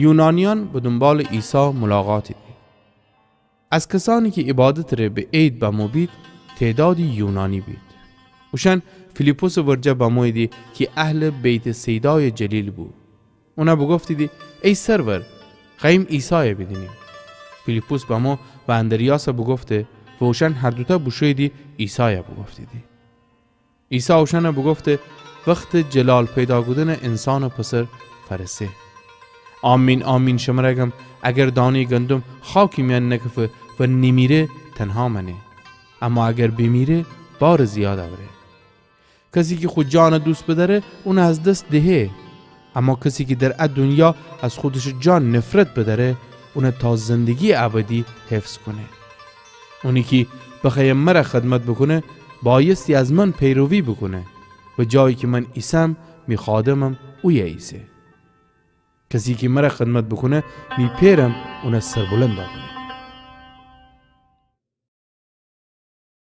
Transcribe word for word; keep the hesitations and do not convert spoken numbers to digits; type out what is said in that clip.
یونانیأن به دونبالٚ عیسی ملاقاتیدی. از کسأنی کی عیبادتٚ ره به عید بمو بید، تعدادی یونانی بید. اوشأن فیلیپسٚ ورجه بموییدی کی اهلٚ بیت‌صیدایٚ جلیل بو. اون بوگفتیدی: ای سرور، خوأییم عیسای بیدینیم. فیلیپس بمو و اندریاس بوگفته و اوشأن هر دوتأ بوشوییدی عیسای بوگفتیدی. عیسی اوشأن بوگفته: وختٚ جلال پیدا کودنٚ انسانٚ پسر فأرسه. آمین، آمین، شمر گم، اگر دانه‌یٚ گندم خاکٚ میأن نکفه و نیمیره، تنها مأنه. اما اگر بیمیره، بارٚ زیاد اوره. کسی کی خو جان دوست بدأره، اون از دس دهه. اما کسی کی در ا دونیا از خودشٚ جان نفرت بدأره، اون تا زندگی‌یٚ ابدی حفظ کونه. اونی کی بخوأیه مر خدمت بوکونه، بأیستی از من پیروی بوکونه و جایی کی من ایسم، می خادمم اویه ایسه. کسی کی مر خدمت بوکونه، می پئرم اون سربلند کونه.